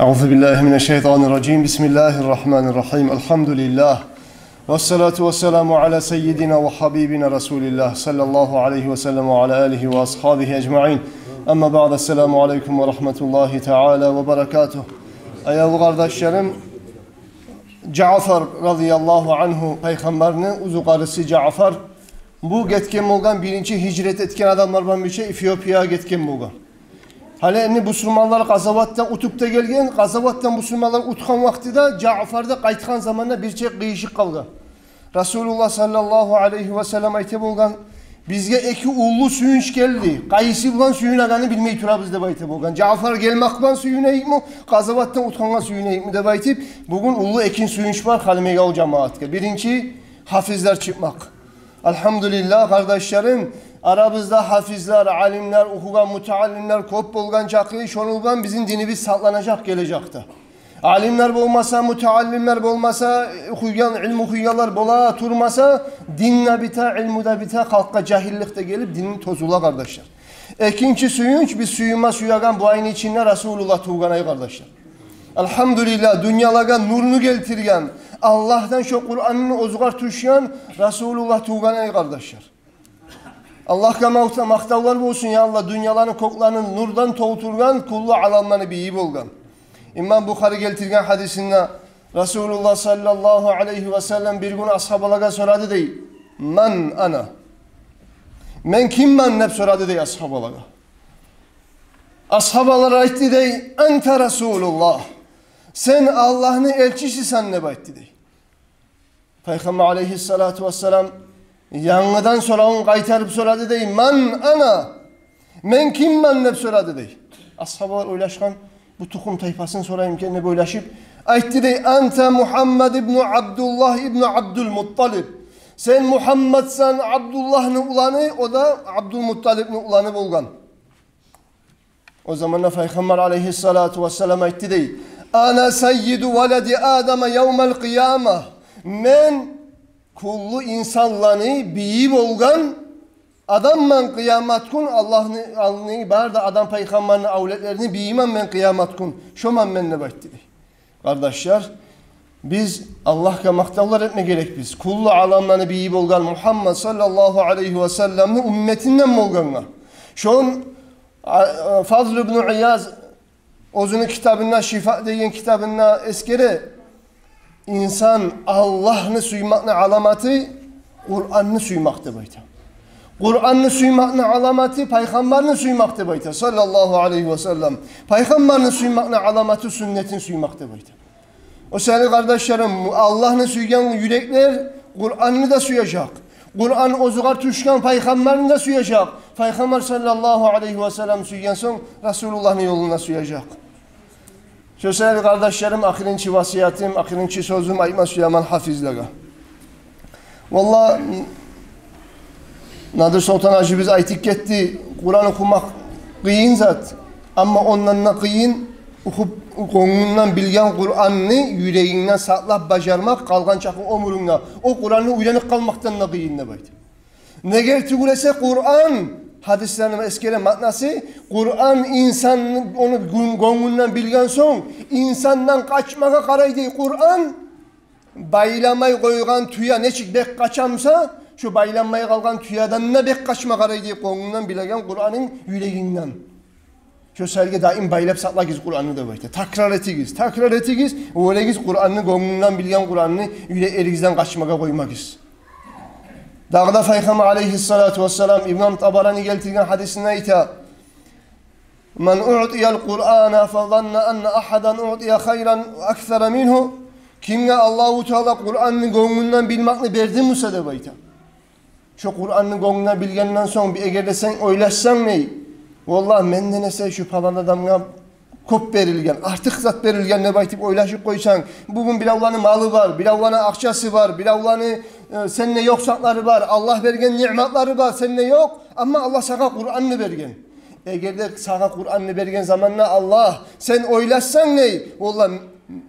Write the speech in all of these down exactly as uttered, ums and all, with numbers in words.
أعوذ بالله من الشيطان الرجيم. بسم الله الرحمن الرحيم. الحمد لله. والصلاة والسلام على سيدنا وحبيبنا رسول الله صلى الله عليه وسلم وعلى آله وأصحابه أجمعين. أما بعد. السلام عليكم ورحمة الله تعالى وبركاته. Аявлу къардашларым, Жаъфар радияллагьу ангьу, пайхаммарны узукъарысы Жаъфар, бу гетген болгъан, биринчи гьижрат этген адамлар булан бирче Эфиопиягъа гетген болгъан. Гьали энни бусурманлар къазаватдан утуп да гелген, къазаватдан бусурманлар утгъан вакътиде Жаъфар да къайтгъан заманда бирче къыйышып къалгъан. Расулуллагь саллаллагьу алайгьи ва саллам айта болгъан: «Бизге эки уллу сююнч гелди. Къайсы булан сююнегенни билмей турабыз», — деп айта болгъан. «Жаъфар гелмек булан сююнейикми, къазаватдан утгъангъа сююнейикми?» — деп айтып, бугюн уллу эки сююнч бар Халимбекавул жамаатгъа. Биринчи, гьафизлер чыкъмакъ. Алгьамдулиллагь, къардашларым, арабызда гьафизлер, алимлер, охугъан мутааллимлер кёп болгъан чакъы, шону булан бизин динибиз сакъланажакъ гележекде. Алимлер болмаса, мутааллимлер болмаса, охуйгъан, илму охуйгъанлар бола турмаса, дин де бите, илму да бите, халкъгъа жагьиллик де гелип, дин тозула, къардашлар. Экинчи сююнч, биз сююнме сюеген бу айны ичинде Расулуллагь тувгъан ай, къардашлар. Алгьамдулиллагь, дюньялагъа нурну гелтирген, Аллагьдан шо Къуранны оьзюгер тюшген Расулуллагь тувгъан ай, къардашлар. Аллагьгъа макъта-, макътавлар болсун, я Аллагь, дюньяланы, кёклени нурдан толтургъан, куллу аламланы бийи болгъан. Имам Бухари гелтирген гьадисинде Расулуллагь саллаллагьу алайгьи ва саллам бир гюн асгьабалагъа сорады дей: «Ман ана?» «Мен киммен?» — деп сорады дей асгьабалагъа. Асгьабалар айтды дей: «Анта Расулуллагь, сен Аллагьны элчисисен», — деп айтды дей. Пайхаммар алайгьиссалату вассалам янгыдан соравун къайтарып сорады дей: «Ман ана?» «Мен киммен?» — деп сорады дей. Асгьабалар ойлашгъан, бу тухум-тайпасын сораймы экен деп ойлашып, айтды дей: «Анта Мухаммад ибну Абдуллагь ибну Абдулмутталиб. Сен Мухаммадсан, Абдуллагьны уланы, о да Абдулмутталибни уланы болгъан». О заманда Пайхаммар алайгьиссалату вассалам айтды дей: «Ана саййиду валади Адама явмал къияма». «Мен куллу инсанланы бийи болгъан адамман къыямат гюн, Аллагьны алдыны бары да Адам пайхаммарны авлетлерини бийимен мен къыямат гюн. Шоман мен», — деп айтды дей. Къардашлар, биз Аллагьгъа макътавлар этме герекбиз куллу аламланы бийи болгъан Мухаммад саллаллагьу алайгьи ва салламны умметинден болгъангъа. Шон, а, а, Фазл ибну Ияз оьзюню китабында, «Шифа» деген китабында эсгере: «Инсан Аллагьны сюймекни аламаты Къуранны сюймек», — деп айта. «Къуранны сюймекни аламаты Пайхаммарны сюймек», — деп айта, саллаллагьу алайгьи ва саллам. «Пайхаммарны сюймекни аламаты сюннетин сюймек», — деп айта. О саялы, къардашларым, Аллагьны сюйген юреклер Къуранны да сюежек. Къуран оьзюгер тюшген Пайхаммарны да сюежек. Пайхаммар саллаллагьу алайгьи ва саллам сюйген сонг, Расулуллагьны ёлун да сюежек. Шо саялы, къардашларым, ахырынчы васиятым, ахырынчы сёзюм айтма сюемен гьафизлеге. Валлагь, Надир Солтан-гьажибиз айтып гетди, Къуран охумакъ къыйын зат, амма ондан да къыйын охуп, гёнгюнден билген Къуранны юрегингде сакълап бажармакъ, къалгъан чакъы оьмюрюнгде о Къуранны уьйренип къалмакъдан да къыйын деп айтды. Неге тюгюл эсе Къуран, гьадислени эсгере маънасы, Къуран инсан ону гён-, гёнгюнден билген сонг, инсандан къачмагъа къарай дей Къуран, байламай къойгъан тюе нечик бек къача буса, шо байланмай къалгъан тюеден де бек къачма къарай дей, гёнгюнден билеген Къуранынгны юрегингден. Шо саялы даим байлап сакълагъыз Къуранны деп айта. Такрар этигиз, такрар этигиз, оьлегиз Къуранны, гёнгюнден билген Къуранны юре-, эригизден къачмагъа къоймагъыз. Дагъы да Пайхаммар алайгьиссалату вассалам, имам Табарани гелтирген гьадисинде айта: «Ман уътиял Къурана фазанна анна агьадан уътия хайран аксара мингьу». Кимге Аллагьу Таала Къуранны гёнгюнден билмекни берди буса деп айта. Шо Къуранны гёнгюнден билгенден сонг, бир эгер де сен ойлашсанг дей, валлагь, менден эсе шу палан адамгъа кёп берилген, артыкъ зат берилген деп айтып ойлашып къойсанг, бугюн биревлени малы бар, биревлени акъчасы бар, биревлени, э, сенде ёкъ затлары бар, Аллагь берген ниъматлары бар, сенде ёкъ, амма Аллагь сагъа Къуранны берген. Эгер де сагъа Къуранны берген заманда Аллагь, сен ойлашсанг дей, валлагь,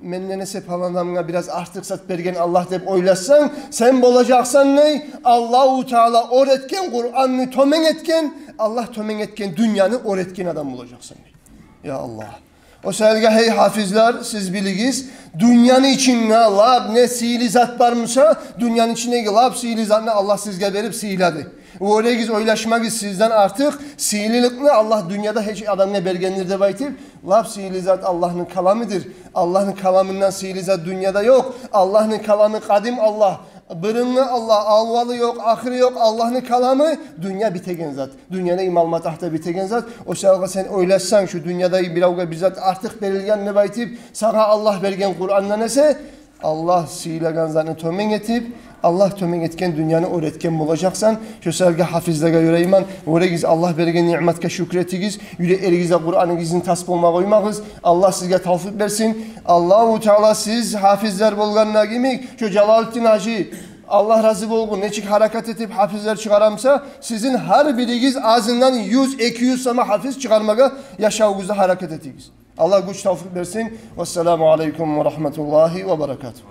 менден эсе палан адамгъа бираз артыкъ зат берген Аллагь деп ойлашсанг, сен болажакъсан дей, Аллагьу Таала оьр этген Къуранны тёбен этген, Аллагь тёбен этген дюньяны оьр этген адам болажакъсан дей. Я Аллагь. О саялгъа, гьей гьафизлер, сиз билигиз, дюньяны ичинде лап не сыйлы зат бар буса, дюньяны ичиндеги лап сыйлы затны Аллагь сизге берип сыйлады. О ерегиз ойлашмагъыз сизден артыкъ сыйлылыкъны Аллагь дюньяда гьеч адамгъа бергендир деп айтып. Лап сыйлы зат Аллагьны каламыдыр. Аллагьны каламындан сыйлы зат дюньяда ёкъ. Аллагьны каламы къадим Аллагь, бырынгъы Аллагь, аввалы ёкъ, ахыры ёкъ. Аллагьны каламы дюнья битеген зат. Дюньяны ималматагьда битеген зат. О саялгъа сен ойлашсанг, шу дюньяда биревге бир зат артыкъ берилген деп айтып, сагъа Аллагь берген Къурандан эсе, Аллагь сыйлагъан затны тёбен этип, Аллагь тёбен этген дюньяны оьр этген болажакъсан. Шо саялгъа гьафизлеге ёрайман: о ерегиз, Аллагь берген ниъматгъа шюкюр этигиз, юреклеригизде Къураныгъызны тас болма къоймагъыз. Аллагь сизге тавфикъ берсин. Аллагьу Таала сиз гьафизлер болгъанда йимик, шо Жалалутдин гьажи, Аллагь рази болгъур, нечик гьаракат этип гьафизлер чыгъара буса, сизин гьар биригиз азындан юз, эки юз сама гьафиз чыгъармагъа яшавугъузда гьаракат этигиз. Аллагь гюч, тавфикъ берсин. Вассаламу алейкум ва рагьматуллагьи ва баракатугь.